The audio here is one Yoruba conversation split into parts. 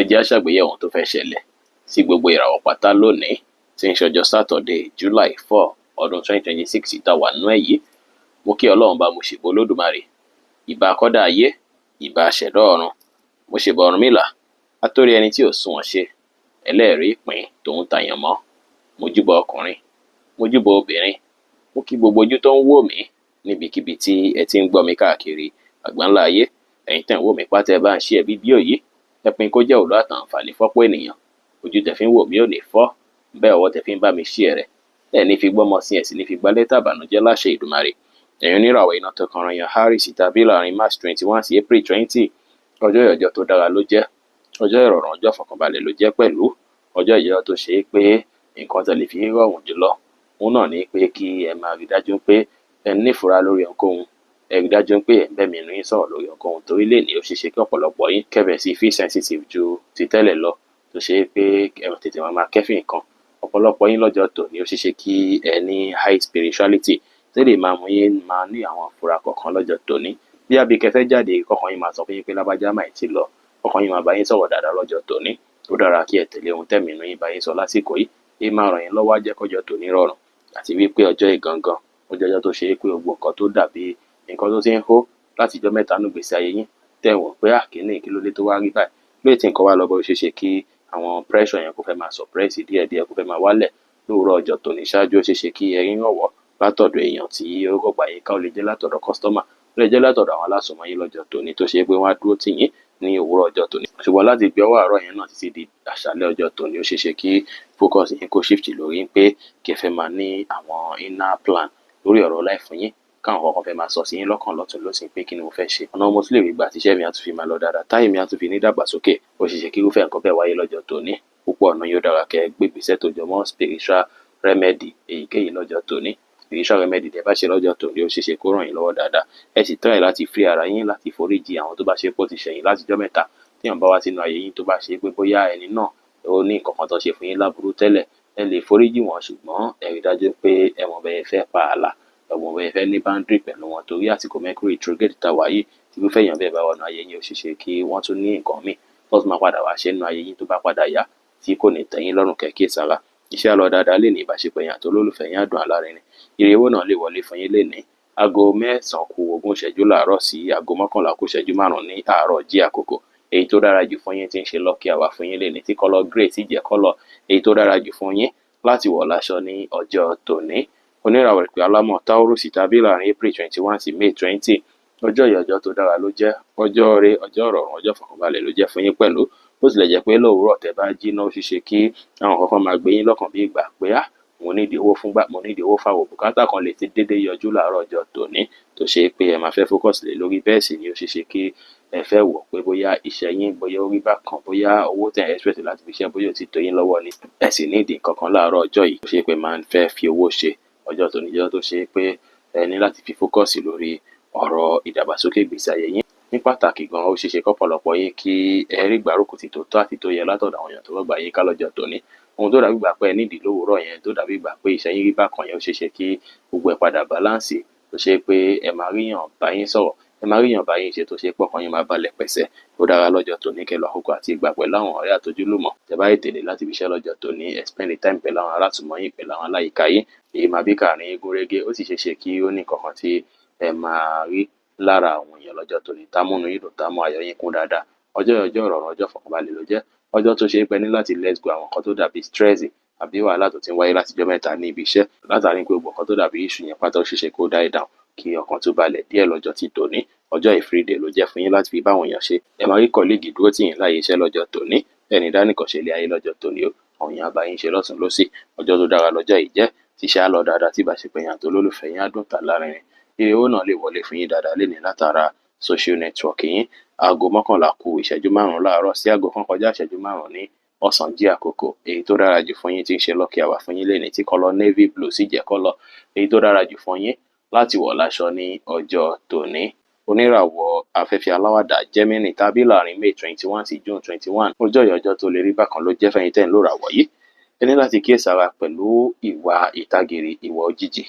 Ẹ jẹ́ á ṣàgbéyẹ̀wò ohun tó fẹ́ ṣẹlẹ̀ sí gbogbo ìràwọ̀ pátá lónìí tí ń ṣọjọ́ Saturday, July 4, ọdún 2026 tá a wà nínú ẹ̀ yìí. Mo kí Ọlọ́run bá, mo ṣèbà Olódùmarè, ìbà akọ́dá ayé, ìbà aṣẹ̀dá ọ̀run, mo ṣèbà Ọ̀rúnmìlà, atórí ẹni tí ò sunwọ̀n ṣe, ẹlẹ́rìí ìpín tòun tàyànmọ́. Mo júbà ọkùnrin, mo júbà obìnrin, mo kí gbogbo ojú tó ń wò mí níbikíbi tí ẹ ti ń gbọ́ mi káàkiri àgbáńlá ayé. Ẹ̀yin tẹ́ ń wò mí pátá, ẹ bá ń share fídíò yìí, ẹ pín kó jẹ́ òwúlò àtàǹfààní fọ́pọ̀ ènìyàn. Ojú tẹ́ fi ń wò mí ò ní fọ́, bẹ́ẹ̀ ọwọ́ tẹ́ fi ń bá mi share rẹ̀, ẹ ní fi gbọ́mọ sí, ẹ sì ní fi gba lẹ́tà ìbànújẹ́ láṣẹ Èdùmàrè. Ẹ̀yin oníràwọ̀ iná tó kanran yan Aries tàbí láàrin March 21 sí April 20, ọjọ́ ìyọjọ́ tó dára ló jẹ́, ọjọ́ ìrọ̀rùn, ọjọ́ ìfọ̀kànbalẹ̀ ló jẹ́ pẹ̀lú ọjọ́ ìjọ tó ṣe é pé nǹkan tẹ́ lè fi rọrùn jùlọ òun náà ní pé kí ẹ máa rí dájú pé ẹ nífura lórí ohunkóhun, ẹ rí dájú pé ẹ ń bẹ́mi inú yín sọ̀rọ̀ lórí ohunkóhun, torí lè ní ó ṣeé ṣe kí ọ̀pọ̀lọpọ̀ yín kẹ́bẹ̀ sí feel sensitive ju ti tẹ́lẹ̀ lọ, tó ṣe é pé ẹ tètè máa máa kẹ́fìn nǹkan. Ọ̀pọ̀lọpọ̀ yín lọ́jọ́ tòní, ó ṣeé ṣe kí ẹ ní high spirituality tó lè máa mú yín máa ní àwọn ìfura kọ̀ọ̀kan lọ́jọ́ tòní. Bí àbí kẹ́ fẹ́ jáde, kọ́kàn yín máa sọ fún yín pé lágbájá máì tí lọ, kọ́kàn yín máa bá yín sọ̀rọ̀ dáadáa lọ́jọ́ tòní. Ó dára kí ẹ tẹ̀lé ohun tẹ́mi inú yín bá yín sọ lásìkò yìí, èyí máa ràn yín lọ́wọ́, á jẹ́ kọ́jọ́ tòní rọrùn. Àti wípé ọjọ́ yìí gangan, ó jẹ́ ọjọ́ tó ṣe é pé gbogbo nǹkan tó dàbí nǹkan tó ti ń hó láti ijọ́ mẹ́ta nínú ìgbésí ayé yín, tẹ́ ẹ wò pé kíní kí ló dé tó wá rí báyìí, lóye tí nǹkan wá lọ bó ṣe ṣe kí àwọn pressure yẹn kó fẹ́ máa suppress díẹ̀díẹ̀, kó fẹ́ máa wálẹ̀ lówùúrọ̀ ọjọ́ tòní ṣáájú. Ó ṣeé ṣe kí ẹ rí ìrànwọ́ látọ̀dọ̀ èèyàn tí ó rọ̀gbà yín ká, ó lè jẹ́ látọ̀dọ̀ customer, ó lè jẹ́ látọ̀dọ̀ àwọn alásùnmọ́ yín lọ́jọ́ tòní, tó ṣe pé wọ́n á dúró tì yín ní òwúrọ̀ ọjọ́ tòní. Ṣùgbọ́n láti gbé ọwọ́ àárọ̀ yẹn náà títí di àṣálẹ́ ọjọ́ tòní, ó ṣeé ṣe kí focus yín kó shift lórí pé kí ẹ fẹ́ máa ní àwọn inner plan lórí ọ̀rọ̀ life yín, káwọn kọ̀ọ̀kan fẹ́ máa sọ sí yín lọ́kàn lọ́tùn lósì pé kí ni mo fẹ́ ṣe, ọ̀nà mo tún lè rí gbà tíṣẹ́ mi á tún fi máa lọ dáadáa, táyé mi á tún fi ní dàgbàsókè. Ó ṣeé ṣe kí irúfẹ́ nǹkan bẹ́ẹ̀ wáyé lọ́jọ́ tòní. Púpọ̀ ọ̀nà yóò dára kẹ́ gbé ìgbésẹ̀ tó jọ mọ́ spiritual remedy èyíkéyìí lọ́jọ́ tòní. Spiritual remedy tẹ́ bá ṣe lọ́jọ́ tòní, ó ṣeé ṣe kó ràn yín lọ́wọ́ dáadáa. Ẹ sì try láti free ara yín láti foríjì àwọn tó bá ṣe pé ó ti ṣẹ̀yìn látijọ́ mẹ́ta. Téèyàn bá wá sínú ayé yín, tó bá ṣe pé bóyá ẹni náà ó ní nǹkan kan tó ṣe fún yín láburú tẹ́lẹ̀, ẹ lè foríjì wọ́n, ṣùgbọ́n ẹ rí dájú pé ẹ mọ̀ bẹ́ẹ̀ fẹ́ pa ààlà, ẹ mọ̀ bẹ́ẹ̀ fẹ́ ní boundary pẹ̀lú wọn, torí àsìkò Mercury retrograde tá wà yìí, tí irúfẹ́ èèyàn bẹ́ẹ̀ bá wọnú ayé yín, ó ṣeé ṣe kí wọ́n tún ní nǹkan míì tó tún máa padà wá ṣe nínú ayé yín tó bá padà yá tí kò ní tẹ́ yín lọ́rùn. Kẹ́ kíyèsára. Iṣẹ́ á lọ dáadáa lè ní, ìbáṣepọ̀ yín àti olólùfẹ́ yín á dùn alárinrin. Ire owó náà lè wọlé fún yín lénìí. Aago 9 ku 20 ìṣẹ́jú láàárọ̀ sí aago 10:45 ní àárọ̀ jí àkókò. Èyí tó dára jù fún yín tí ń ṣe lucky hour fún yín lénìí, tí colour grey sì jẹ́ colour èyí tó dára jù fún yín láti wọ̀ láṣọ ní ọjọ́ tòní. Oníràwọ̀ ìpè alámọ̀ Taurus tàbí láàrin April 21 sí May 20, ọjọ́ yìí, ọjọ́ tó dára ló jẹ́, ọjọ́ ire, ọjọ́ ìrọ̀rùn, ọjọ́ ìfọ̀kànbalẹ̀ ló jẹ́ fún yín pẹ̀lú. Bó tilẹ̀ jẹ́ pé lówùúrọ̀ tẹ́ bá jí náà, ó ṣeé ṣe kí àwọn kankan máa gbé yín lọ́kàn bí ìgbà pé mo nídìí owó fúngbà, mo nídìí owó fáwọn bùkátà kan lè ti dédé yọjú láàárọ̀ ọjọ́ tòní tó ṣe pé ẹ máa fẹ́ focus lé lórí. Bẹ́ẹ̀ sì ni ó ṣeé ṣe kí ẹ fẹ́ wò pé bóyá iṣẹ́ yín, bóyá ó rí bákan, bóyá owó tẹ̀ ẹ́ expect láti fi ṣe, bóyá ó ti tó yín lọ́wọ́ ni. Ẹ sì nídìí nǹkan kan láàárọ̀ ọjọ́ yìí tó ṣe pé máa ń fẹ́ fi owó ṣe. Ọjọ́ tòní jẹ́ ọjọ́ tó ṣe pé ẹ ní láti fi focus lórí ọ̀rọ̀ ìdàgbàsókè ìgbésí ayé yín ní pàtàkì gan. Ó ṣeé ṣe kọ́pọ̀lọpọ̀ yín kí ẹ rí ìgbárùkù tó tọ́ àti tó yẹ látọ̀dọ̀ àwọn èèyàn tó rọ̀gbà yín ká lọ́jọ́ tòní. Ohun tó dàbí ìgbà pé ẹ nídìí lówùúrọ̀ yẹn, tó dàbí ìgbà pé iṣẹ́ yín rí bákan yẹn, ó ṣeé ṣe kí gbogbo ẹ̀ padà balance, tó ṣe pé ẹ máa ríyàn bá yín sọ̀rọ̀, ẹ máa ríyàn bá yín ṣe, tó ṣe pé ọkàn yín máa balẹ̀ pẹ̀sẹ̀. Ó dára lọ́jọ́ tòní kẹ́ lọ àkókò àti ìgbà pẹ̀lú àwọn ọ̀rẹ́ àtojúlùmọ̀. Tẹ́ bá tètè dé láti ibi iṣẹ́ lọ́jọ́ tòní, ẹ spend the time pẹ̀lú àwọn alásùnmọ́ yín, pẹ̀lú àwọn aláyìíká yín. Èyí máa bí káàrin yín gúnrégé. Ó sì ṣeé ṣe kí ó ní nǹkan kan tí ẹ máa rí lára àwọn èèyàn lọ́jọ́ tòní tá múnú yín dùn, tá mú ayọ̀ yín kún dáadáa. Ọjọ́ yẹn, ọjọ́ ìrọ̀rùn, ọjọ́ ìfọ̀kànbalẹ̀ ló jẹ́, ọjọ́ tó ṣe é pé ní láti let go àwọn nǹkan tó dàbí stress àbí wàhálà tó ti ń wáyé látijọ́ mẹ́ta ní ibi iṣẹ́, látàrí pé gbogbo nǹkan tó dàbí issue yẹn pátá, ó ṣeé ṣe kó die down, kí ọkàn tún balẹ̀ díẹ̀ lọ́jọ́ ti tòní. Ọjọ́ free day ló jẹ́ fún yín láti fi báwọn èèyàn ṣe. Ẹ máa rí colleague dúró tì yín láyé iṣẹ́ lọ́jọ́ tòní. Ẹni dánìkànṣe ilé ayé lọ́jọ́ tòní o, àwọn èèyàn á bá yín ṣe lọ́tùn lósì. Ọjọ́ tó dára lọ́jọ́ yìí jẹ́, tíṣẹ́ á lọ dáadáa, tí ìbáṣepọ̀ yín àti olólùfẹ́ yín á dùn tà lárinrin. Ire owó náà lè wọlé fún yín dáadáa lénìí látara social network yín. Aago 10:45 láàárọ̀ sí aago 1:05 ní ọ̀sán jí àkókò. Èyí tó dára jù fún yín tí ń ṣe lucky hour fún yín lénìí, tí colour navy blue sì jẹ́ colour èyí tó dára jù fún yín láti wọ̀ láṣọ ní ọjọ́ tòní. Oníràwọ̀ afẹ́fẹ́ aláwàdà Gemini tàbí láàrin May 21 sí June 21, ọjọ́ yìí, ọjọ́ tó lè rí bákan ló jẹ́ fẹ́yìn tẹ́ ń lóràwọ̀ yìí. Ẹ ní láti kíyèsára pẹ̀lú ìwà ìtagìrì, ìwà òjijì.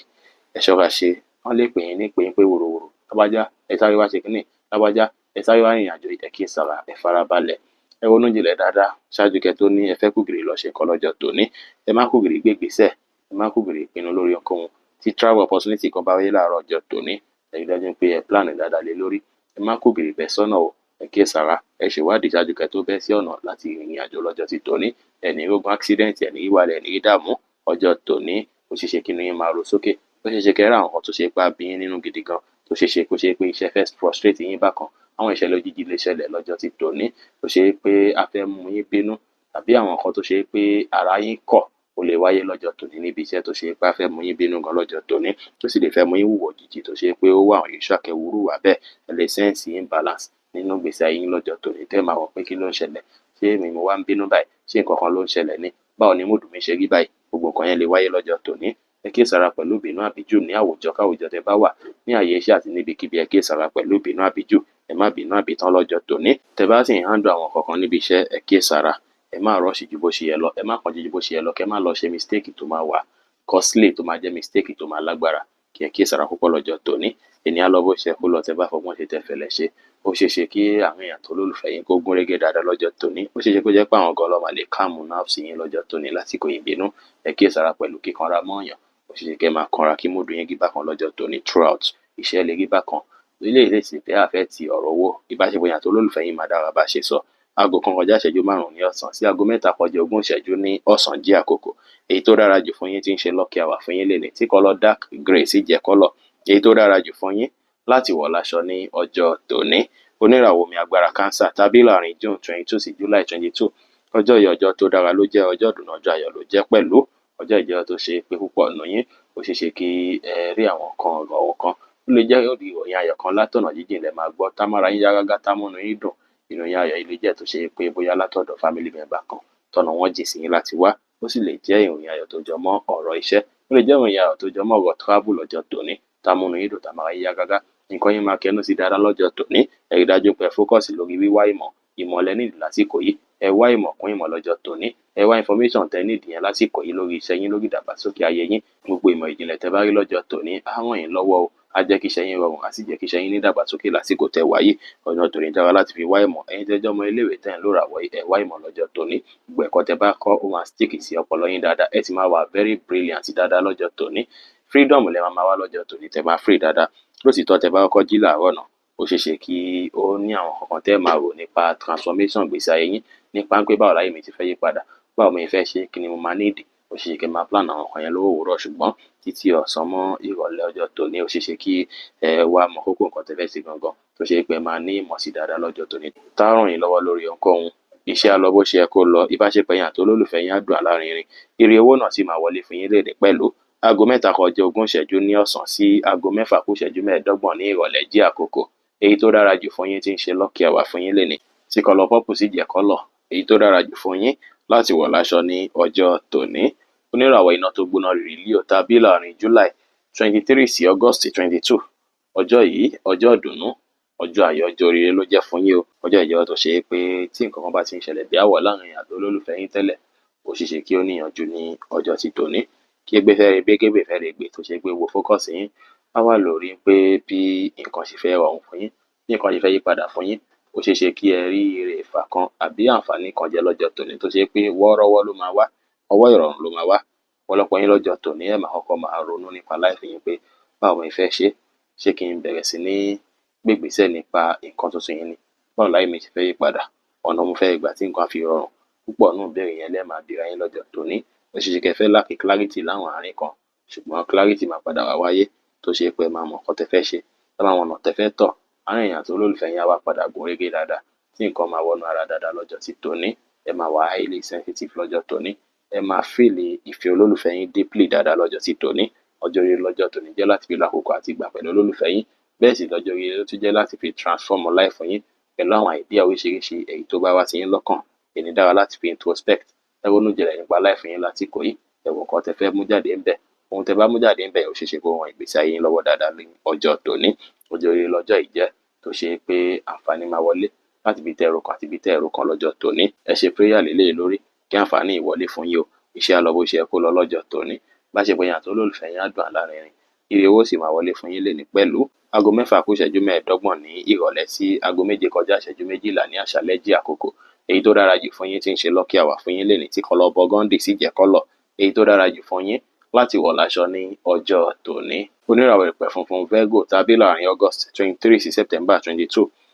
Ẹ ṣọ́ra ṣe, wọ́n lè pè yín ní pè yín pé wòròwòrò, lágbájá, ẹ sáré wá ṣe kínní, lágbájá, ẹ sáré wá rìnrìn àjò. Ẹ kíyèsára, ẹ farabalẹ̀, Ẹ ronú jinlẹ̀ dáadáa ṣáájú kẹ́ tó ní ẹ fẹ́ kúgìrì lọ ṣe nǹkan lọ́jọ́ tòní. Ẹ má kúgìrì gbé ìgbésẹ̀, ẹ má kúgìrì pinnu lórí ohunkóhun. Tí travel opportunity kan bá wáyé láàárọ̀ ọjọ́ tòní, ẹ rí dájú pé ẹ plan dáadáa lé lórí. Ẹ má kúgìrì bẹ́ sọ́nà o, ẹ kíyèsára, ẹ ṣèwádìí ṣáájú kẹ́ tó bẹ́ sí ọ̀nà láti rìnrìn àjò lọ́jọ́ ti tòní. Ẹ ní rógun accident, ẹ ní rí wàhálà, ẹ ní rí dààmú. Ọjọ́ tòní, ó ṣeé ṣe kí inú yín máa ro sókè, ó ṣeé ṣe kẹ́ rí àwọn nǹkan tó ṣe pé á bí yín nínú gidi gan, tó ṣeé ṣe kó ṣe pé iṣẹ́ fẹ́ frustrate yín bákan. Àwọn ìṣẹ̀lẹ̀ òjijì lè ṣẹlẹ̀ lọ́jọ́ ti tòní, tó ṣe pé a fẹ́ mú yín bínú, tàbí àwọn nǹkan tó ṣe pé ara yín kọ̀ ó lè wáyé lọ́jọ́ tòní níbi iṣẹ́ tó ṣe pé a fẹ́ mú yín bínú gan lọ́jọ́ tòní, tó sì lè fẹ́ mú yín hùwà òjijì tó ṣe pé ó wà unusual kẹ́ wúrú wà bẹ́ẹ̀. Ẹ lè sense imbalance nínú ìgbésí ayé yín lọ́jọ́ tòní, tẹ́ máa wò pé kí ló ń ṣẹlẹ̀, ṣé èmi mo wá ń bínú báyìí, ṣé nǹkan kan ló ń ṣẹlẹ̀ ni, báwo ni mood mi ṣe rí báyìí? Gbogbo nǹkan yẹn lè wáyé lọ́jọ́ tòní. Ẹ kíyèsára pẹ̀lú ìbínú àbíjù ní àwùjọ káwùjọ tẹ́ bá wà, ní àyè iṣẹ́ àti níbikíbi. Ẹ kíyèsára pẹ̀lú ìbínú àbíjù, ẹ má bínú àbítán lọ́jọ́ tòní. Tẹ́ bá sì ń handle àwọn nǹkan kan níbi iṣẹ́, ẹ kíyèsára, ẹ má rush ju bó ṣe yẹ lọ, ẹ má kánjú ju bó ṣe yẹ lọ, kẹ́ má lọ ṣe mistake tó máa wà costly, tó máa jẹ́ mistake tó máa lágbára. Kí ẹ kíyèsára púpọ̀ lọ́jọ́ tòní. Ènìyàn lọ bó ṣe kó lọ, tẹ́ bá fọgbọ́n ṣe, tẹ́ fẹ̀lẹ̀ ṣe, ó ṣeé ṣe kí àwọn èèyàn tó lólùfẹ́ yín kó gún régé dáadáa lọ́jọ́ tòní. Ó ṣeé ṣe kó jẹ́ pé àwọn gan ló máa lè calm nerves yín lọ́jọ́ tòní lásìkò ìbínú. Ẹ kíyèsára pẹ̀lú kíkanra mọ́ọ̀yàn. Ó ṣeé ṣe kẹ́ máa kanra, kí mood yín rí bákan lọ́jọ́ tòní throughout. Iṣẹ́ lè rí bákan, ilé lè sì fẹ́ affect ọ̀rọ̀ owó. Ìbáṣepọ̀ yín àti olólùfẹ́ yín máa dára bá ṣe sọ. 1:05 ní ọ̀sán sí 2:20 ní ọ̀sán jẹ́ àkókò èyí tó dára jù fún yín, tí ń ṣe lucky hour fún yín lénìí, tí colour dark grey sì jẹ́ colour èyí tó dára jù fún yín láti wọ̀ láṣọ ní ọjọ́ tòní. Oníràwọ̀ omi agbára Cancer tàbí láàrin June 22 sí July 22, ọjọ́ yìí, ọjọ́ tó dára ló jẹ́, ọjọ́ ìdùnnú, ọjọ́ ayọ̀ ló jẹ́ pẹ̀lú. Ọjọ́ ìjẹ́ tó ṣe pé púpọ̀ nù yín, ó ṣeé ṣe kí ẹ rí àwọn nǹkan ọ̀wọ̀ kan. Ó lè jẹ́ ìròyìn ayọ̀ kan látọ̀nà jíjìn lẹ máa gbọ́, tá mára yín yá gágá, tá múnú yín dùn. Ìròyìn ayọ̀ yìí lè jẹ́ tó ṣe pé bóyá látọ̀dọ̀ family member kan tọ̀nà wọn jìn sí yín láti wá. Ó sì lè jẹ́ ìròyìn ayọ̀ tó jọ mọ́ ọ̀rọ̀ iṣẹ́, ó lè jẹ́ ìròyìn ayọ̀ tó jọ mọ́ ọ̀rọ̀ travel lọ́jọ́ tòní, tá múnú yín dùn, tá mára yín yá gágá. Nǹkan yín máa kẹnu sí dáadáa lọ́jọ́ tòní. Ẹ rí dájú pé ẹ focus lórí wíwá ìmọ̀. Ìmọ̀ lẹ nílò lásìkò yìí. Ẹ wá ìmọ̀ kún ìmọ̀ lọ́jọ́ tòní. Ẹ wá information tẹ nídìí yẹn lásìkò yìí lórí iṣẹ́ yín, lórí ìdàgbàsókè ayé yín. Gbogbo ìmọ̀ ìjìnlẹ̀ tẹ bá rí lọ́jọ́ tòní á ràn yín lọ́wọ́ o, á jẹ́ kí iṣẹ́ yín rọrùn, á sì jẹ́ kí iṣẹ́ yín ní ìdàgbàsókè lásìkò tẹ wáyé. Ọjọ́ tòní dára láti fi wá ìmọ̀. Ẹ̀yin tẹ́ jẹ́ ọmọ iléèwé tẹ́ ń lò ràwọ̀, ẹ wá ìmọ̀ lọ́jọ́ tòní. Gbogbo ẹ̀kọ́ tẹ bá kọ́, ó máa stick sí ọpọlọ yín dáadáa. Ẹ sì máa wà very brilliant dáadáa lọ́jọ́ tòní. Freedom lẹ máa máa wá lọ́jọ́ tòní, tẹ máa free dáadáa. Lótìítọ́, tẹ bá kọ́kọ́ jí làárọ̀ náà, ó ṣeé ṣe kí ó ní àwọn nǹkan tẹ́ máa rò nípa transformation ìgbésí ayé yín, nípa pé báwo láyé mi ti fẹ́ yí padà, báwo mo fẹ́ ṣe, kí ni mo máa need. Ó ṣeé ṣe kí ẹ máa plan àwọn nǹkan yẹn lówó òwúrọ̀, ṣùgbọ́n títí ọ̀sán mọ́ ìrọ̀lẹ́ ọjọ́ tòní, ó ṣeé ṣe kí ẹ wá mọ kókó nǹkan tẹ́ fẹ́ ṣe gangan, tó ṣe pé ẹ máa ní ìmọ̀ sí dáadáa lọ́jọ́ tòní, tá ràn yín lọ́wọ́ lórí ohunkóhun. Iṣẹ́ á lọ bó ṣe yẹ kó lọ, ìbáṣepọ̀ yín àti olólùfẹ́ yín á dùn alárinrin, ire owó náà sì máa wọlé fún yín léde pẹ̀lú. 3:20 ní ọ̀sán sí 5:45 ní ìrọ̀lẹ́ jẹ́ àkókò èyí tó dára jù fún yín, tí ń ṣe lucky hour fún yín lénìí, tí colour purple sì jẹ́ colour èyí tó dára jù fún yín láti wọ̀ láṣọ ní ọjọ́ tòní. Oníràwọ̀ iná tó gbóná rìrì Leo tàbí láàrin July 23 sí August 22, ọjọ́ yìí, ọjọ́ ìdùnnú, ọjọ́ ayọ̀, ọjọ́ oríire ló jẹ́ fún yín o. Ọjọ́ ìjọ tó ṣe é pé tí nǹkan kan bá ti ń ṣẹlẹ̀ bí àwọ̀ láàrin àti olólùfẹ́ yín tẹ́lẹ̀, ó ṣeé ṣe kí ó níyanjú ní ọjọ́ ti tòní, kí ẹgbẹ́ fẹ́ gbé kébè fẹ́ gbé, tó ṣe pé wo focus yín á wà lórí pé bí nǹkan ṣe fẹ́ rọrùn fún yín, bí nǹkan ṣe fẹ́ yí padà fún yín. Ó ṣeé ṣe kí ẹ rí ire ìfà kan àbí àǹfààní kan jẹ lọ́jọ́ tòní, tó ṣe pé wọ́ọ́rọ́wọ́ ló máa wá, ọwọ́ ìrọ̀rùn ló máa wá. Ọ̀pọ̀lọpọ̀ yín lọ́jọ́ tòní, ẹ máa kọ́kọ́ máa ronú nípa life yín pé báwo mo fẹ́ ṣe, ṣé kí n bẹ̀rẹ̀ sí ní gbégbèsè nípa nǹkan tuntun yìí ni, báwo láyé mi ṣe fẹ́ yí padà, ọ̀nà mo fẹ́ gbà tí nǹkan á fi rọrùn. Púpọ̀ nínú ìbéèrè yẹn lẹ́ẹ̀ máa bi ara yín lọ́jọ́ tòní. Ó ṣeé ṣe kẹ́ fẹ́ lack clarity láwọn àárín kan, ṣùgbọ́n clarity máa padà wá wáyé, tó ṣe pé ẹ máa mọ nǹkan tẹ́ fẹ́ ṣe, ẹ máa mọ ọ̀nà tẹ́ fẹ́ tọ̀. Àárín ẹ̀yin àti olólùfẹ́ yín á wá padà gún régé dáadáa, tí nǹkan máa wọnú ara dáadáa lọ́jọ́ ti tòní. Ẹ máa wà highly sensitive lọ́jọ́ tòní. Ẹ máa feel ìfẹ́ olólùfẹ́ yín deeply dáadáa lọ́jọ́ ti tòní. Ọjọ́ orí lọ́jọ́ tòní jẹ́ láti fi lo àkókò àti ìgbà pẹ̀lú olólùfẹ́ yín. Bẹ́ẹ̀ sì lọ́jọ́ orí ló tún jẹ́ láti fi transform life yín pẹ̀lú àwọn idea oríṣiríṣi èyí tó bá wá sí yín lọ́kàn. Èní dára láti fi introspect. Ẹ ronú jinlẹ̀ nípa life yín lásìkò yìí. Ẹ wo nǹkan tẹ́ fẹ́ mú jáde ńbẹ̀. Ohun tẹ́ bá mú jáde ńbẹ̀, ó ṣeé ṣe kó ran ìgbésí ayé yín lọ́wọ́ dáadáa ní ọjọ́ tòní. Ọjọ́ orí lọ́jọ́ yìí jẹ́ tó ṣe pé àǹfààní máa wọlé láti ibi tẹ́ ẹ rò kan àti ibi tẹ́ ẹ rò kan lọ́jọ́ tòní. Ẹ ṣe prayer lélẹ́yìí lórí kí àǹfààní ìwọlé fún yín o. Iṣẹ́ á lọ bó ṣe yẹ kó lọ lọ́jọ́ tòní. Ìbáṣepọ̀ yín àti olólùfẹ́ yín á dùn alárinrin, ire owó sì máa wọlé fún yín lénìí pẹ̀lú. 5:45 ní ìrọ̀lẹ́ sí 6:57 ní àṣálẹ́ jẹ́ àkókò Èyí tó dára jù fún yín tí ń ṣe lucky hour fún yín lénìí, tí colour burgundy sì jẹ́ colour èyí tó dára jù fún yín láti wọ̀ láṣọ ní ọjọ́ tòní. Oníràwọ̀ ìpẹ̀ funfun Virgo tàbí láàrin August 23 sí September 22.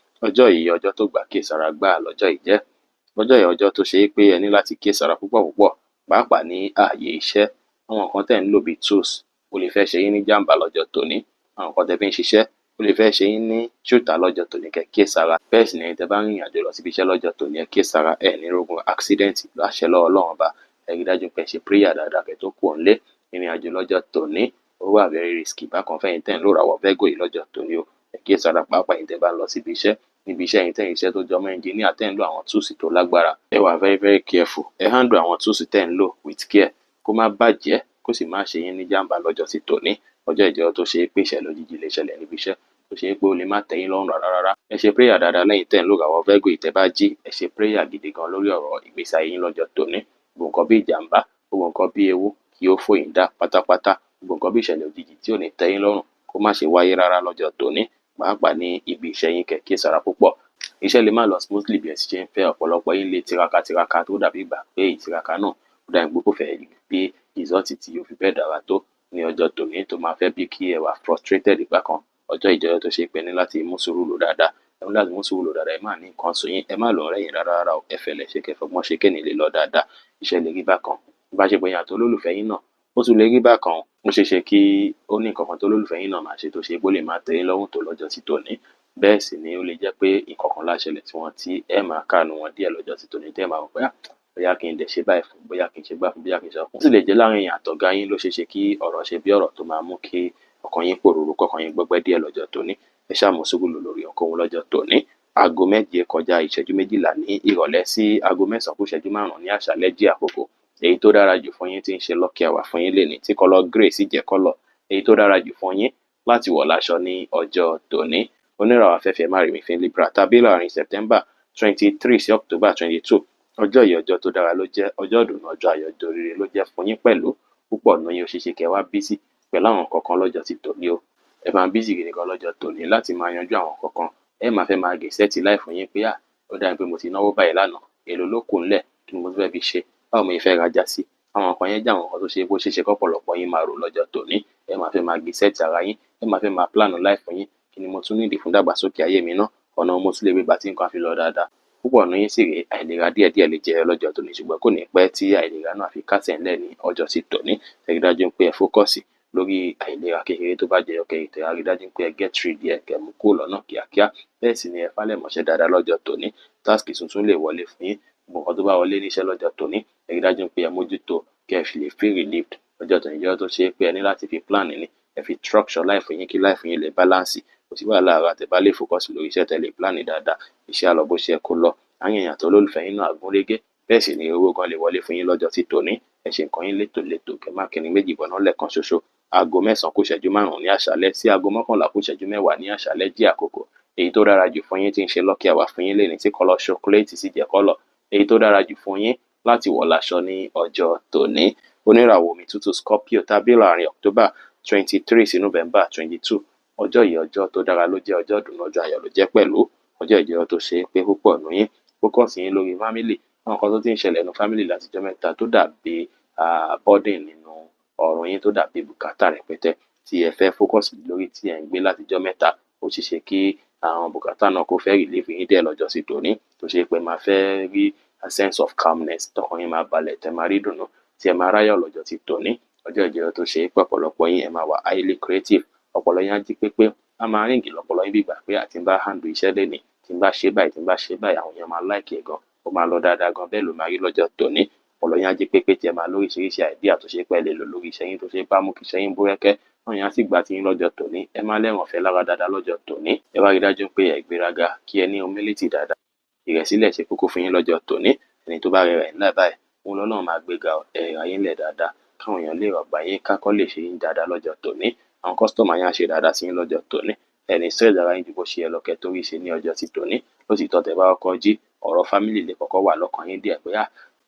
Ọjọ́ yìí, ọjọ́ tó gbà kíyèsára gbáà lọ́jọ́ yìí jẹ́. Ọjọ́ yìí, ọjọ́ tó ṣe é pé ẹ ní láti kíyèsára púpọ̀ púpọ̀, pàápàá ní ààyè iṣẹ́. Àwọn nǹkan tẹ́ ń lò bíi tools, ó lè fẹ́ ṣe yín ní jàǹbá lọ́jọ́ tòní. Àwọn nǹkan tẹ́ fi ń ṣiṣẹ́, ó lè fẹ́ ṣe yín ní ṣùtá lọ́jọ́ tòní, kẹ́ kíyèsára. Bẹ́ẹ̀ sì ni tẹ́ bá ń rìnrìn àjò lọ síbi iṣẹ́ lọ́jọ́ tòní, ẹ kíyèsára, ẹ ní rógun accident láṣẹ lọ́wọ́ Ọlọ́run Ọba. Ẹ rí dájú pé ẹ ṣe prayer dáadáa kẹ́ tó kúrò nílé. Ìrìn àjò lọ́jọ́ tòní, ó wà very risky bákan fẹ́yin tẹ́ ń lò ràwọ̀ Virgo yìí lọ́jọ́ tòní o. Ẹ kíyèsára, pàápàá ẹ̀yin tẹ́ bá ń lọ síbi iṣẹ́. Níbi iṣẹ́ yín, tẹ́ ń iṣẹ́ tó jọmọ́ engineer, tẹ́ ń lo àwọn tools tó lágbára, ẹ wà very very careful. Ẹ handle àwọn tools tẹ́ ń lò with care, kó má bàjẹ́, kó sì má ṣe yín ní jàǹbá lọ́jọ́ sí tòní. Ọjọ́ ìjọ tó ṣe é pé ìṣẹ̀lẹ̀ òjijì lè ṣẹlẹ̀ níbi iṣẹ́, tó ṣe é pé ó lè má tẹ́ yín lọ́rùn rárá rárá. Ẹ ṣe prayer dáadáa lẹ́yìn tẹ́ ń lò ràwọ̀ Virgo yìí. Tẹ́ bá jí, ẹ ṣe prayer gidi gan lórí ọ̀rọ̀ ìgbésí ayé yín lọ́jọ́ tòní. Gbogbo nǹkan bí ìjàǹbá, gbogbo nǹkan bí ewu, kí ó fò yín dá pátápátá. Gbogbo nǹkan bí ìṣẹ̀lẹ̀ òjijì tí ò ní tẹ́ yín lọ́rùn, kó má ṣe wáyé rárá lọ́jọ́ tòní, pàápàá ní ibi iṣẹ́ yín, kẹ́ kíyèsára púpọ̀. Iṣẹ́ lè má lọ smoothly bí ẹ ti ṣe ń fẹ́. Ọ̀pọ̀lọpọ̀ yín lè tiraka tiraka, tó dàbí ìgbà pé ìtiraka náà, ó dàbí pé kò fẹ́ bí result tí yóò fi bẹ́ẹ̀ dára tó ní ọjọ́ tòní, tó máa fẹ́ bí kí ẹ wà frustrated ìgbà kan. Ọjọ́ ìjọyọ̀ tó ṣe pé ní láti mú sùúrù lò dáadáa. Ẹ ní láti mú sùúrù lò dáadáa. Ẹ má ní nǹkan sùn yín, ẹ má lọ rẹ́yìn rárá rárá o. Ẹ fẹ̀lẹ̀ ṣe, kẹ́ fọgbọ́n ṣe, kéènì lè lọ dáadáa. Iṣẹ́ lè rí bákan. Ìbáṣepọ̀ yín àti olólùfẹ́ yín náà, ó tún lè rí bákan. Ó ṣeé ṣe kí ó ní nǹkan kan tó olólùfẹ́ yín náà máa ṣe tó ṣe pé ó lè má tẹ́ yín lọ́rùn tó lọ́jọ́ tí tòní. Bẹ́ẹ̀ sì ni ó lè jẹ́ pé nǹkan kan lá ṣẹlẹ̀ tí wọ́n, tí ẹ máa káàánú wọn díẹ̀ lọ́jọ́ tí tòní, tẹ́ ẹ máa rò pé, bóyá kí n dẹ̀ ṣe báyìí fún, bóyá kí n ṣe gbá fún, bóyá kí n ṣe fún. Ó sì lè jẹ́ láàrin èèyàn àtọ̀gá yín ló ṣeé ṣe kí ọ̀rọ̀ ṣe bí ọ̀rọ̀ tó máa mú kí ọkàn yín pòrúurú, kọ́kàn yín gbọgbẹ́ díẹ̀ lọ́jọ́ tòní. Ẹ ṣáà mú sùúrù lò lórí ohunkóhun lọ́jọ́ tòní. 7:42 ní ìrọ̀lẹ́ sí 8:55 ní àṣálẹ́ jí àkókò. Èyí tó dára jù fún yín tí ń ṣe lucky hour fún yín lénìí, tí colour grey sì jẹ́ colour èyí tó dára jù fún yín láti wọ̀ láṣọ ní ọjọ́ tòní. Oníràwọ̀ afẹ́fẹ́ márìmífín Libra tàbí láàrin September 23 sí October 22. Ọjọ́ yìí, ọjọ́ tó dára ló jẹ́, ọjọ́ ìdùnnú, ọjọ́ ayọ̀, ọjọ́ oríire ló jẹ́ fún yín pẹ̀lú. Púpọ̀ nínú yín, ó ṣeé ṣe kẹ́ wá busy pẹ̀lú àwọn nǹkan kan lọ́jọ́ ti tòní o. Ẹ máa busy gidi gan lọ́jọ́ tòní láti máa yanjú àwọn nǹkan kan. Ẹ máa fẹ́ máa gẹ̀ẹ́sẹ̀tì life yín pé, ó dàbí pé mo ti náwó báyìí lánàá, èló ló kù ńlẹ̀, kí ni mo tún fẹ́ fi ṣe, báwo mo ṣe fẹ́ rajà sí? Àwọn nǹkan yẹn jẹ́ àwọn nǹkan tó ṣe bó ṣeé ṣe kọ́pọ̀lọpọ̀ yín máa rò lọ́jọ́ tòní. Ẹ máa fẹ́ máa gẹ̀ẹ́sẹ̀tì ara yín, ẹ máa fẹ́ máa plan life yín. Kí ni mo tún nídìí fún ìdàgbàsókè ayé mi náà? Ọ̀nà mo tún lè gbé gbà tí nǹkan á fi lọ dáadáa? Púpọ̀ nínú yín sì rèé, àìlera díẹ̀díẹ̀ lè jẹyọ lọ́jọ́ tòní, ṣùgbọ́n kò ní pẹ́ tí àìlera náà fi kásẹ̀ ńlẹ̀ ní ọjọ́ tí tòní. Ẹ rí dájú pé ẹ focus lórí àìlera kékeré tó bá jẹyọ, kẹ́ tètè rí dájú pé ẹ get rid ẹ̀, kẹ́ mú kúrò lọ́nà kíákíá. Bẹ́ẹ̀ sì ni ẹ fálẹ̀ mọ́ṣẹ́ dáadáa lọ́jọ́ tòní. Task tuntun lè wọlé fún yín. Gbogbo nǹkan tó bá wọlé níṣẹ́ lọ́jọ́ tòní, ẹ rí dájú pé ẹ mójútó kẹ́ ẹ fi lè feel relieved. Ọjọ́ tòní jẹ́ ọjọ́ tó ṣe pé ẹ ní láti fi plan ní, ẹ fi structure life yín kí life yín lè balance. Kò sí wàhálà ara tẹ́ bá lè focus lórí iṣẹ́, tẹ́ lè plan dáadáa, iṣẹ́ á lọ bó ṣe yẹ kó lọ. Àárín èèyàn àti olólùfẹ́ yín náà á gúnrégé. Bẹ́ẹ̀ sì ni owó gan lè wọlé fún yín lọ́jọ́ tí tòní. Ẹ ṣe nǹkan yín létòlétò, kẹ́ má kẹrin méjì bọ̀nà lẹ́ẹ̀kan ṣoṣo. 8:55 ní àṣálẹ́ sí 10:50 ní àṣálẹ́ jí àkókò. Èyí tó dára jù fún yín tí ń ṣe lucky hour fún yín lénìí, tí colour chocolate sì jẹ́ colour èyí tó dára jù fún yín láti wọ̀ láṣọ ní ọjọ́ tòní. Oníràwọ̀ omi tútù Scorpio tàbí láàrin October 23 sí November 22. Ọjọ́ yìí, ọjọ́ tó dára ló jẹ́, ọjọ́ ìdùnnú, ọjọ́ ayọ̀ ló jẹ́ pẹ̀lú. Ọjọ́ ìjẹ́ tó ṣe é pé púpọ̀ nínú yín focus yín lórí family. Àwọn nǹkan tó ti ń ṣẹlẹ̀ nínú family látijọ́ mẹ́ta, tó dàbí burden nínú ọrùn yín, tó dàbí bùkátà rẹpẹtẹ tí ẹ fẹ́ focus lórí, tí ẹ ń gbé látijọ́ mẹ́ta, ó ṣeé ṣe kí àwọn bùkátà náà kó fẹ́ relieve yín díẹ̀ lọ́jọ́ sí tòní, tó ṣe pé máa fẹ́ rí a sense of calmness, tọkàn yín máa balẹ̀, tẹ́ máa rí ìdùnnú, tí ẹ máa ráyọ̀ lọ́jọ́ ti tòní. Ọjọ́ ìjẹ́ tó ṣe pé ọ̀pọ̀lọpọ̀ yín, ẹ máa wà highly creative. Ọpọlọ yín á jí pépé, á máa ring lọ́pọlọ yín bí ìgbà pé àti ń bá handle iṣẹ́ lénìí, tí n bá ṣe báyìí, tí n bá ṣe báyìí, àwọn èèyàn máa like ẹ̀ gan, ó máa lọ dáadáa gan. Bẹ́ẹ̀ ló máa rí lọ́jọ́ tòní. Ọpọlọ yín á jí pépé, tí ẹ máa lóríṣiríṣi idea tó ṣe pé ẹ lè lò lórí iṣẹ́ yín, tó ṣe bá mú kí iṣẹ́ yín búrẹ́kẹ́. Àwọn èèyàn á sì gbà tí yín lọ́jọ́ tòní. Ẹ máa lẹ́ràn ọ̀fẹ́ lára dáadáa lọ́jọ́ tòní. Ẹ wá rí dájú pé ẹ gbéraga, kí ẹ ní humility dáadáa. Ìrẹ̀sílẹ̀ ṣe kókó fún yín lọ́jọ́ tòní. Ẹni tó bá rẹra ẹ̀ ńlẹ̀ báyìí, òun lọ́lọ́run máa gbéga. Ẹ rẹra yín lẹ̀ dáadáa, káwọn èèyàn lè rọ̀gbà yín, kákọ́ lè ṣe yín dáadáa lọ́jọ́ tòní. Àwọn customer yín á ṣe dáadáa sí yín lọ́jọ́ tòní. Ẹ ní stress ara yín ju bó ṣe yẹ lọ kẹ́ tó rí ṣe ní ọjọ́ ti tòní. Lótìítọ́, tẹ́ bá kọ́kọ́ jí, ọ̀rọ̀ family lè kọ́kọ́ wà lọ́kàn yín díẹ̀ pé,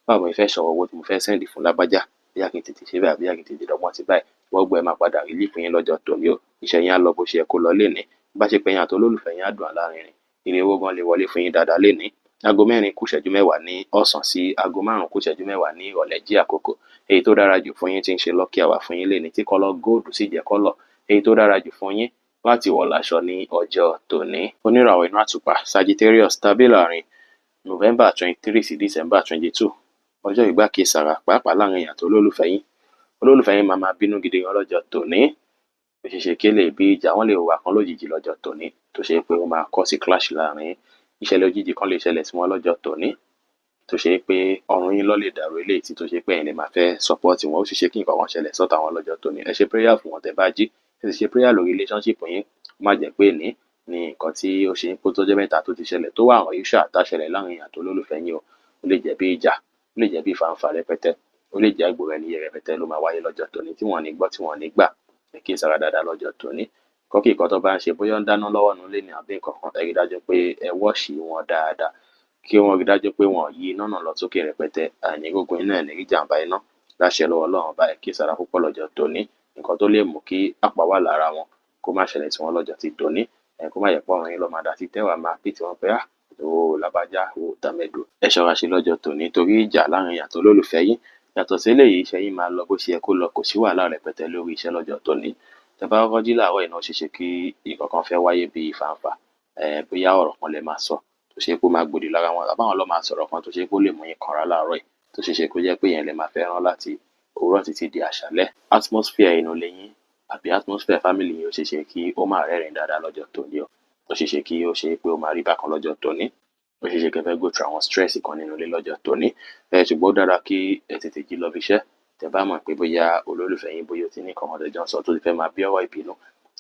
báwo mo fẹ́ sọ̀rọ̀ owó tí mo fẹ́ send fún lágbájá, bóyá kí n tètè ṣe báyìí, bóyá kí n tètè dọ́gbọ́n sí báyìí. Gbogbo ẹ̀ máa padà relief yín lọ́jọ́ tòní o. Iṣẹ́ yín á lọ bó ṣe yẹ kó lọ lénìí. Ìbáṣepọ̀ ẹ̀yin àti olólùfẹ́ yín á dùn alárinrin. Ire owó gan lè wọlé fún yín dáadáa lénìí. Aago 4 kù ìṣẹ́jú 10 ní ọ̀sán sí aago 5 kù ìṣẹ́jú 10 ní ìrọ̀lẹ́ jí àkókò. Èyí tó dára jù fún yín tí ń ṣe lucky hour fún yín lénìí, tí colour gold sì jẹ́ colour èyí tó dára jù fún yín láti wọ̀ láṣọ ní ọjọ́ tòní. Oníràwọ̀ inú àtùpà Sagittarius tàbí láàrin November 23 sí December 22, ọjọ́ ìgbà kìsàrà pàápàá láàrin èèyàn àti olólùfẹ́ yín. Olólùfẹ́ yín máa máa bínú gidi gan lọ́jọ́ tòní. Ó ṣeé ṣe kí lè bí ìjà, wọ́n lè hùwà kan lójijì lọ́jọ́ tòní tó ṣe pé ó máa cause clash láàrin yín. Ìṣẹ̀lẹ̀ òjijì kan lè ṣẹlẹ̀ sí wọn lọ́jọ́ tòní tó ṣe pé ọrùn yín ló lè dàrú eléyìí tí tó ṣe pé ẹ̀yin lè máa fẹ́ support wọn. Ó ṣeé ṣe kí nǹkan kan ṣẹlẹ̀ sọ́tàá wọn lọ́jọ́ tòní. Ẹ ṣe prayer fún wọn tẹ́ bá jí, ẹ sì ṣe prayer lórí relationship yín. Ó má jẹ́ pé ní ní nǹkan tí ó ṣe kó tó jẹ́ mẹ́ta tó ti ṣẹlẹ̀ tó wà unusual tá ṣẹlẹ̀ láàrin èèyàn àti olólùfẹ́ yín o. Ó lè jẹ́ bí ìjà, ó lè jẹ́ bí ìfàǹfà rẹpẹtẹ, ó lè jẹ́ àìgbọ́ra ẹni yé rẹpẹtẹ ló máa wáyé lọ́jọ́ tòní tí wọ́n ò ní gbọ́, tí wọ́n ò ní gbà. Ẹ kíyèsára dáadáa lọ́jọ́ tòní. Nǹkan kí nǹkan tó bá ń ṣe, bóyá ó ń dáná lọ́wọ́ nínú ilé ni àbí nǹkan kan, ẹ rí dájú pé ẹ wash wọn dáadáa, kí wọ́n rí dájú pé wọn ò yí iná náà lọ sókè rẹpẹtẹ. Àìní rógun iná, ẹ̀ ní rí jàǹbá iná láṣẹ lọ́wọ́ Ọlọ́run ọba. Ẹ kíyèsára púpọ̀ lọ́jọ́ tòní. Nǹkan tó lè mú kí àpá wà lára wọn kó má ṣẹlẹ̀ sí wọn lọ́jọ́ ti tòní. Ẹ kó má jẹ́ pé ọrùn yín ló máa dà sí tẹ́wàá máa pìtì wọn pé ah, o lágbájá, o tàmẹ̀dò. Ẹ ṣọ́ra ṣe lọ́jọ́ tòní torí ìjà láàrin èèyàn àti olólùfẹ́ yín. Yàtọ̀ sí eléyìí, iṣẹ́ yín máa lọ bó ṣe yẹ kó lọ, kò sí wàhálà rẹpẹtẹ lórí iṣẹ́ lọ́jọ́ tòní. Tẹ́ bá kọ́kọ́ jí láàárọ̀ yìí náà, ó ṣeé ṣe kí nǹkan kan fẹ́ wáyé bí ìfàǹfà, bóyá ọ̀rọ̀ kan lẹ máa sọ tó ṣe pé ó máa gbòdì lára wọn, àbí àwọn ló máa sọ̀rọ̀ kan tó ṣe pé ó lè mú yín kanra láàárọ̀ yìí, tó ṣeé ṣe kó jẹ́ pé ìyẹn lẹ máa fẹ́ rán láti òwúrọ̀ títí di àṣálẹ́. Atmosphere inú ilé yín àbí atmosphere family yín ó ṣeé ṣe kí ó má rẹ́rìn dáadáa lọ́jọ́ tòní o. Ó ṣeé ṣe kí ó ṣe pé ó máa rí bákan lọ́jọ́ tòní. Ó ṣeé ṣe kí ẹ fẹ́ go through àwọn stress kan nínú ilé lọ́jọ́ tòní. Ṣùgbọ́n ó dára kí ẹ tètè jí lọ ibi iṣẹ́. Tẹ́ bá mọ̀ pé bóyá olólùfẹ́ yín bóyá ó ti ní nǹkan kan tẹ́ jọ ń sọ tó ti fẹ́ máa bí ọ̀rọ̀ ìbínú,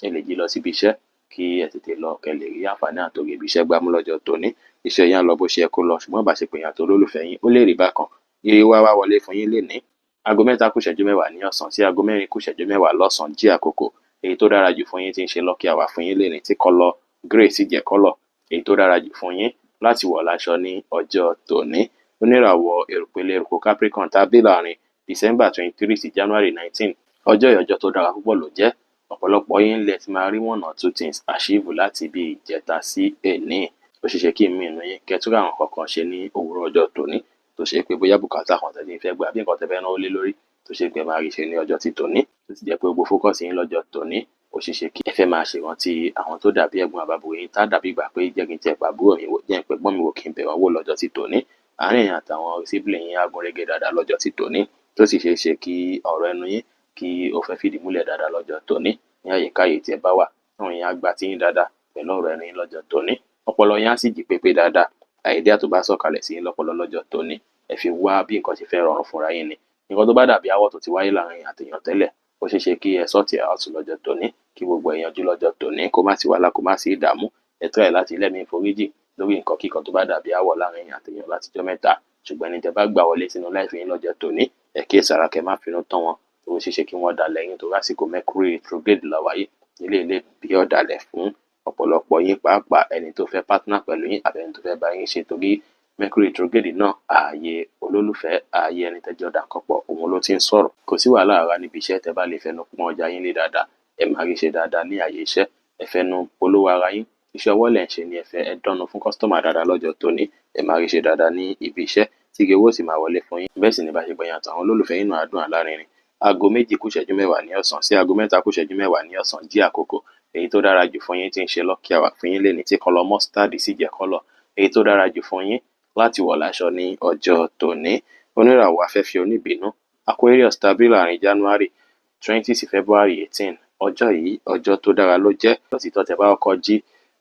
ẹ lè jí lọ síbi iṣẹ́ kí ẹ tètè lọ kẹ́ lè rí àǹfààní àtòrí ibi iṣẹ́ gbámú lọ́jọ́ tòní. Iṣẹ́ yín á lọ bó ṣe yẹ kó lọ, ṣùgbọ́n ìbáṣepọ̀ ẹ̀yin àti olólùfẹ́ yín ó lè rí bákan. Ire wá wá wọlé fún yín lénìí. Aago 3 kù ìṣẹ́jú 10 ní ọ̀sán sí aago 4 kù ìṣẹ́jú 10 lọ́sàn-án jí àkókò. Èyí tó dára jù fún yín tí ń ṣe lucky hour fún yín lénìí, tí colour grey sì jẹ́ colour èyí tó dára jù fún yín láti wọ̀ láṣọ ní ọjọ́ tòní. Oníràwọ̀ èrùpẹ̀lẹ̀ eruku Capricorn tàbí láàrin December 23 sí January 19, ọjọ́ yìí ọjọ́ tó dára púpọ̀ ló jẹ́. Ọ̀pọ̀lọpọ̀ yín lẹ ti máa rí one or two things achieve láti bí ìjẹta sí èní. Ó ṣeé ṣe kí ìmí inú yín kẹ́ tún rí àwọn nǹkan kan ṣe ní òwúrọ̀ ọjọ́ tòní tó ṣe pé bóyá bùkátà kan tẹ́ ti fẹ́ gbà àbí nǹkan tẹ́ fẹ́ náwó lé lórí tó ṣe pé ẹ máa rí ṣe ní ọjọ́ ti tòní. Tó sì jẹ́ pé gbogbo focus yín lọ́jọ́ tòní, ó ṣeé ṣe kí ẹ fẹ́ máa ṣèrántí àwọn tó dàbí ẹ̀gbọ́n àbábúrò yín, tá dàbí ìgbà pé jẹ́ kí n tiẹ̀ pàbúrò mi wò, jẹ́ n pẹ̀gbọ́n mi wò kí n bẹ̀ wọ́n wò lọ́jọ́ ti tòní. Àárín ẹ̀yin àtàwọn sibling yín á gúnrégé dáadáa lọ́jọ́ ti tòní, tó sì ṣeé ṣe kí ọ̀rọ̀ ẹnu yín kí ó fẹ́ fìdí múlẹ̀ dáadáa lọ́jọ́ tòní. Ní àyíká yìí tí ẹ bá wà, àwọn èèyàn á gba tiyín dáadáa pẹ̀lú ọ̀rọ̀ ẹnu yín lọ́jọ́ tòní. Ọpọlọ yín á sì jí pépé dáadáa. Idea tó bá sọ̀kalẹ̀ sí yín lọ́pọlọ lọ́jọ́ tòní, ẹ fi wá bí nǹkan ṣe fẹ́ rọrùn fúnra yín ni. Nǹkan tó bá dàbí aáwọ̀ tó ti wáyé láàrin ẹ̀yin àti èèyàn tẹ́lẹ̀, ó ṣeé ṣe kí ẹ sort it out lọ́jọ́ tòní, kí gbogbo ẹ̀ yanjú lọ́jọ́ tòní, kó má sí wàhálà, kó má sí ìdààmú. Ẹ try láti lẹ́mìí ìforíjì lórí nǹkan kíkan tó bá dàbí aáwọ̀ láàrin ẹ̀yin àti èèyàn látijọ́ mẹ́ta. Ṣùgbọ́n ẹni tẹ́ bá gbà wọlé sínú life yín lọ́jọ́ tòní, ẹ kíyèsára kẹ́ má finú tán wọn. Ó ṣeé ṣe kí wọ́n dalẹ̀ yín torí àsìkò Mercury retrograde la wà yìí. Eléyìí lè bí ọ̀dàlẹ̀ fún ọ̀pọ̀lọpọ̀ yín, pàápàá ẹni tó fẹ́ partner pẹ̀lú yín àbí ẹni tó fẹ́ bá yín ṣe, torí Mercury retrograde náà ààyè olólùfẹ́, ààyè ẹni tẹ́jọ́ dà nǹkan pọ̀, òun ló ti ń sọ̀rọ̀. Kò sí wàhálà rárá níbi iṣẹ́. Tẹ́ bá lè fẹnu pọ́n ọjà yín lé dáadáa, ẹ máa rí ṣe dáadáa ní ààyè iṣẹ́. Ẹ fẹnu polówó ara yín. Iṣẹ́ ọwọ́ lẹ̀ ń ṣe ni ẹ fẹ́ ẹ dánu fún customer dáadáa lọ́jọ́ tòní, ẹ máa rí ṣe dáadáa ní ibi iṣẹ́ tí owó sì máa wọlé fún yín. Bẹ́ẹ̀ sì ni ìbáṣepọ̀ ẹ̀yin àtàwọn olólùfẹ́ yín náà á dùn alárinrin. Aago 2 kù ìṣẹ́jú 10 ní ọ̀sán sí aago 3 kù ìṣẹ́jú 10 ní ọ̀sán jí àkókò. Èyí tó dára jù fún yín tí ń ṣe lucky hour fún yín lénìí, tí colour mustard sì jẹ́ colour èyí tó dára jù fún yín láti wọ̀ láṣọ ní ọjọ́ tòní. Oníràwọ̀ afẹ́fẹ́ oníbínú Aquarius tàbí láàrin January 20 sí February 18, ọjọ́ yìí ọjọ́ tó dára ló jẹ́. Lọ́tìtọ́ tẹ́ bá kọ́kọ́ jí,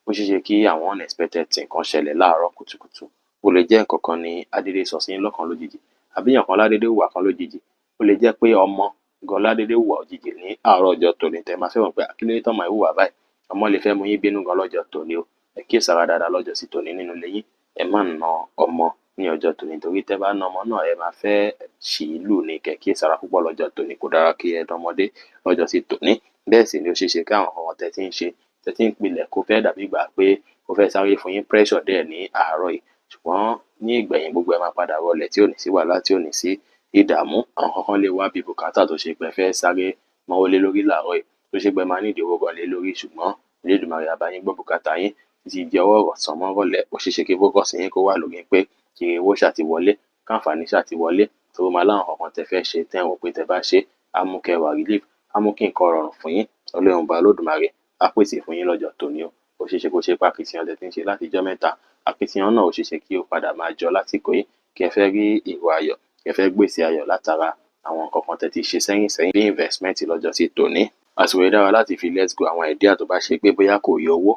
ó ṣeé ṣe kí àwọn unexpected thing kan ṣẹlẹ̀ láàárọ̀ kùtùkùtù. Ó lè jẹ́ nǹkan kan ní adédé sọ sí yín lọ́kàn lójijì, àbí èèyàn kan ládédé hùwà kan lójijì. Ó lè jẹ́ pé ọmọ gan ládédé hùwà òjijì ní àárọ̀ ọjọ́ tòní tẹ́ máa fẹ́ mọ̀ pé kí ló dé tọ́mọ yìí hùwà báyìí. Ọmọ lè fẹ́ mú yín bínú gan lọ́jọ́ tòní o. Ẹ kíyèsára dáadáa lọ́jọ́ sí tòní nínú ilé yín. Ẹ má na ọmọ ní ọjọ́ tòní torí tẹ́ bá na ọmọ náà, ẹ máa fẹ́ ṣì í lù ní. Kẹ́ kíyèsára púpọ̀ lọ́jọ́ tòní, kò dára kí ẹ na ọmọdé lọ́jọ́ sí tòní. Bẹ́ẹ̀ sì ni ó ṣeé ṣe kí àwọn nǹkan tẹ́ tí ń ṣe, tẹ́ tí ń pilẹ̀ kó fẹ́ dàbí ìgbà pé ó fẹ́ sáré fún yín pressure díẹ̀ ní àárọ̀ yìí. Ṣùgbọ́n ní ìgbẹ̀yìn gbogbo ẹ máa padà rọlẹ̀ tí ò ní sí wàhálà, tí ò ní sí ìdààmú. Àwọn kankan lè wá bí bùkátà tó ṣe pé ẹ fẹ́ sáré náwó lé lórí láàárọ̀ yìí, tó ṣe pé ẹ máa ní ìdí owó gan lé lórí, ṣùgbọ́n Elédùmarè á bá yín gbọ́ bùkátà yín. Títí di ọwọ́ ọ̀sán mọ́rọ̀lẹ́, ó ṣeé ṣe kí focus yín kó wà lórí pé kí owó ṣáà ti wọlé, káǹfààní ṣáà ti wọlé, torí ó máa láwọn nǹkan kan tẹ́ fẹ́ ṣe tẹ́ ń wò pé tẹ́ bá ṣe, á mú kẹ́ wà relief, á mú kí nǹkan rọrùn fún yín. Ọlọ́run ọba Olódùmarè á pèsè fún yín lọ́jọ́ tòní o. Ó ṣeé ṣe kó ṣe pé akitiyan tẹ́ ti ń ṣe láti ijọ́ mẹ́ta, akitiyan náà ó ṣeé ṣe kí ó padà máa jọ lásìkò yìí, kí ẹ fẹ́ rí ìró ayọ̀, kí ẹ fẹ́ gbèsè ayọ̀ látara àwọn nǹkan kan tẹ́ ti ṣe sẹ́yìn sẹ́yìn bí investment lọ́jọ́ sí tòní. Àsìkò yìí dára láti fi let go àwọn idea tó bá ṣe pé bóyá kò yọ owó,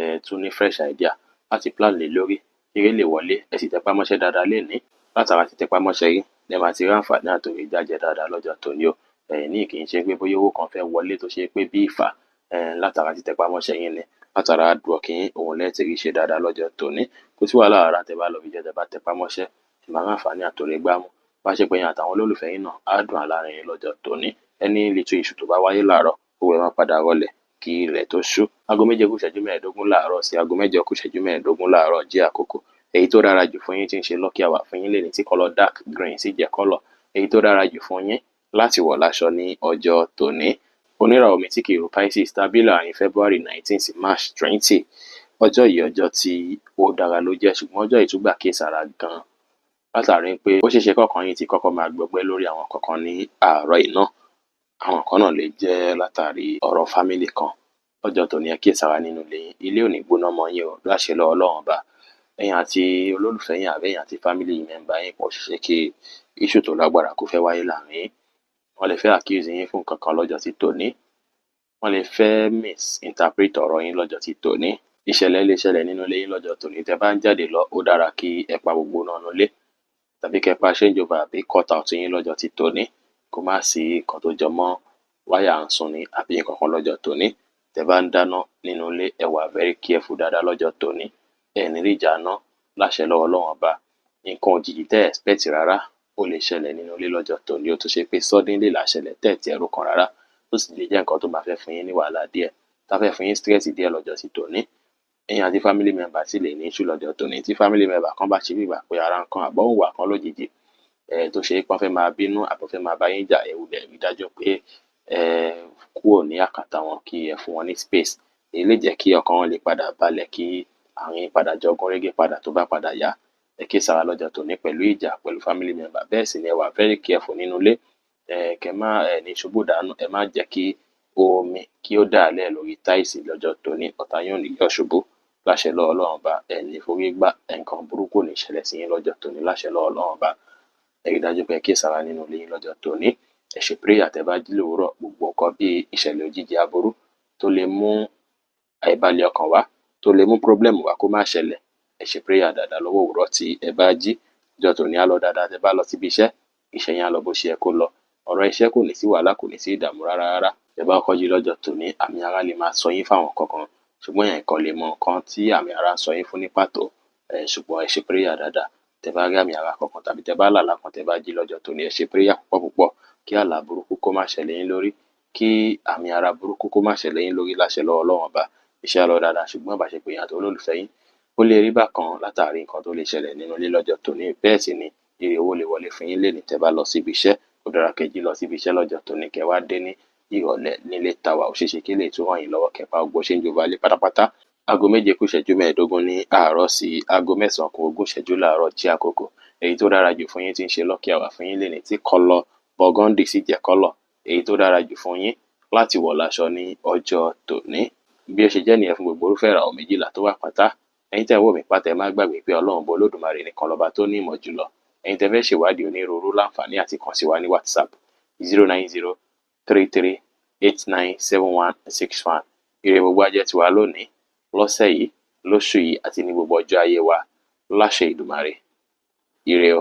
ẹ tún ní fresh idea láti plan lé lórí, ire lè wọlé, ẹ sì tẹpá mọ́ṣẹ́ dáadáa lénìí. Látara títẹpá mọ́ṣẹ́ yín, lẹ máa ti rí àǹfààní àtòrí jájẹ dáadáa lọ́jọ́ tòní o. Ẹ̀yin ní kì í ṣe pé bóyá owó kan fẹ́ wọlé tó ṣe pé bí ìfà, látara títẹpá mọ́ṣẹ́ yín ni, látara hard work yín, òun lẹ ti rí ṣe dáadáa lọ́jọ́ tòní. Kò sí wàhálà rárá tẹ́ bá lọ bí iṣẹ́ tẹ́ bá tẹpá mọ́ṣẹ́, ẹ máa rí àǹfààní àtòrí gbámú. Bá ṣe pé ẹ̀yin àtàwọn olólùfẹ́ yín náà á dùn láàrin yín lọ́jọ́ tòní. Any little issue tó bá wáyé láàárọ̀, owó ẹ máa padà rọlẹ̀ kí ilẹ̀ tó ṣú. 6:45 láàárọ̀ sí 7:45 láàárọ̀ jẹ́ àkókò èyí tó dára jù fún yín tí ń ṣe lucky hour fún yín lénìí tí colour dark green sì jẹ́ colour èyí tó dára jù fún yín láti wọ̀ láṣọ ní ọjọ́ tòní. Oníràwọ̀ omi tí kì í ru Pisces tàbí láàrin February 19 sí March 20. Ọjọ́ yìí ọjọ́ tí ó dára ló jẹ́, ṣùgbọ́n ọjọ́ yìí tún gbà kíyèsára gan-an látàrí pé ó ṣeé ṣe kọ́kàn yín ti kọ́kọ́ máa gbọgbẹ́ lórí àwọn kankan ní àárọ̀ yìí náà. Àwọn kan náà lè jẹ́ látàrí ọ̀rọ̀ family kan. Lọ́jọ́ tòní, ẹ kíyèsára nínú ilé yín. Ilé ò ní gbóná mọ́ yín o, láṣẹ lọ́wọ́ Ọlọ́run ọba. Ẹ̀yin àti olólùfẹ́ yín àbí ẹ̀yin àti family member yín, kò ṣeé ṣe kí issue tó lágbára kó fẹ́ wáyé láàrin yín. Wọ́n lè fẹ́ accuse yín fún nǹkan kan lọ́jọ́ tí tòní. Wọ́n lè fẹ́ misinterpret ọ̀rọ̀ yín lọ́jọ́ tí tòní. Ìṣẹ̀lẹ̀ lè ṣẹlẹ̀ nínú ilé yín lọ́jọ́ tòní. Tẹ́ bá ń jáde lọ, ó dára kí ẹ pa gbogbo iná inú ilé tàbí kẹ́ pa change over àbí cut out yín lọ́jọ́ tí tòní. Kó má sí nǹkan tó jọ mọ́ wáyà ń sun ni àbí nǹkan kan lọ́jọ́ tòní. Tẹ́ bá ń dáná nínú ilé, ẹ wà very careful dáadáa lọ́jọ́ tòní. Ẹ ní rí ìjà iná láṣẹ lọ́wọ́ Ọlọ́run ọba. Nǹkan òjijì tẹ́ expect rárá ó lè ṣẹlẹ̀ nínú ilé lọ́jọ́ tòní, ó tún ṣe pé suddenly là ṣẹlẹ̀ tẹ́ ẹ̀ tí ẹ rò kan rárá, ó sì lè jẹ́ nǹkan tó máa fẹ́ fún yín ní wàhálà díẹ̀, tá fẹ́ fún yín stress díẹ̀ lọ́jọ́ sí tòní. Ẹ̀yin àti family member sì lè ní issue lọ́jọ́ tòní. Tí family member kan bá ṣe bí ìgbà pé ara ń kan àbọ̀ hùwà kan lójijì, tó ṣe pé wọ́n fẹ́ máa bínú àbí wọ́n fẹ́ máa bá yín jà, ẹ wulẹ̀ rí dájú pé ẹ kúrò ní àkàtà wọn kí ẹ fún wọn ní space. Èyí lè jẹ́ kí ọkàn wọn lè padà balẹ̀, kí àárín yín padà jọ gúnrégé padà tó bá padà yá. Ẹ kíyèsára lọ́jọ́ tòní pẹ̀lú ìjà pẹ̀lú family member. Bẹ́ẹ̀ sì ni ẹ wà very careful nínú ilé. Kẹ́ má ẹ ní ṣubú dànù, ẹ má jẹ́ kí omi kí ó dà lẹ̀ lórí tiles lọ́jọ́ tòní. Ọ̀tá yín ò ní yọ̀ ṣubú láṣẹ lọ́wọ́ Ọlọ́run ọba. Ẹ ní forí gbá, nǹkan burúkú ò ní ṣẹlẹ̀ sí yín lọ́jọ́ tòní láṣẹ lọ́wọ́ Ọlọ́run ọba. Ẹ rí dájú pé ẹ kíyèsára nínú ilé yín lọ́jọ́ tòní. Ẹ ṣe prayer tẹ́ bá jí lówùúrọ̀, gbogbo nǹkan bí ìṣẹ̀lẹ̀ òjijì aburú tó lè mú àìbalẹ̀ ọkàn wá, tó lè mú problem wá kó má ṣẹlẹ̀. Ẹ ṣe prayer dáadáa lọ́wọ́ òwúrọ̀ tí ẹ bá jí. Ọjọ́ tòní á lọ dáadáa. Tẹ́ bá lọ síbi iṣẹ́, iṣẹ́ yín á lọ bó ṣe yẹ kó lọ. Ọ̀rọ̀ iṣẹ́ kò ní sí wàhálà, kò ní sí ìdààmú rárá rárá. Tẹ́ bá kọ́kọ́ jí lọ́jọ́ tòní, àmì ara lè máa sọ yín fáwọn nǹkan kan, ṣùgbọ́n ẹ̀yin kàn lè mọ nǹkan tí àmì ara ń sọ yín fún ní pàtó. Ṣùgbọ́n ẹ ṣe prayer dáadáa. Tẹ́ bá rí àmì ara kankan tàbí tẹ́ bá làlá kan tẹ́ bá jí lọ́jọ́ tòní, ẹ ṣe prayer púpọ̀ púpọ̀ kí àlá burúkú kó má ṣẹlẹ̀ yín lórí, kí àmì ara burúkú kó má ṣẹlẹ̀ yín lórí láṣẹ lọ́wọ́ Ọlọ́run ọba. Iṣẹ́ á lọ dáadáa, ṣùgbọ́n ìbáṣepọ̀ ẹ̀yin àti olólùfẹ́ yín ó lè rí bákan látàrí nǹkan tó lè ṣẹlẹ̀ nínú ilé lọ́jọ́ tòní. Bẹ́ẹ̀ sì ni ire owó lè wọlé fún yín lénìí tẹ́ bá lọ síbi iṣẹ́. Ó dára kẹ́ jí lọ síbi iṣẹ́ lọ́jọ́ tòní, kẹ́ wá dé ní ìrọ̀lẹ́ nílé tàwa. Ó ṣeé ṣe kí eléyìí tún ràn yín lọ́wọ́ kẹ́ pa gbogbo change over ilé pátápátá. 6:45 ní àárọ̀ sí 8:40 láàárọ̀ jẹ́ àkókò èyí tó dára jù fún yín tí ń ṣe lucky hour fún yín lénìí tí colour burgundy sì jẹ́ colour èyí tó dára jù fún yín láti wọ̀ láṣọ ní ọjọ́ tòní. Bí ó ṣe jẹ́ nìyẹn fún gbogbo irúfẹ́ ìràwọ̀ 12 tó wà pátá. Ẹ̀yin tẹ́ ń wò mí pátá, ẹ má gbàgbé pé Ọlọ́run ọba Olódùmarè nìkan lọ́ba tó ní ìmọ̀ jùlọ. Ẹ̀yin tẹ́ fẹ́ ṣèwádìí onírúurú láǹfààní àti kàn sí wa ní WhatsApp 09033897161. Ire gbogbo á jẹ́ tiwa lónìí, lọ́sẹ̀ yìí, lóṣù yìí àti ní gbogbo ọjọ́ ayé wa láṣẹ Èdùmàrè. Ire o.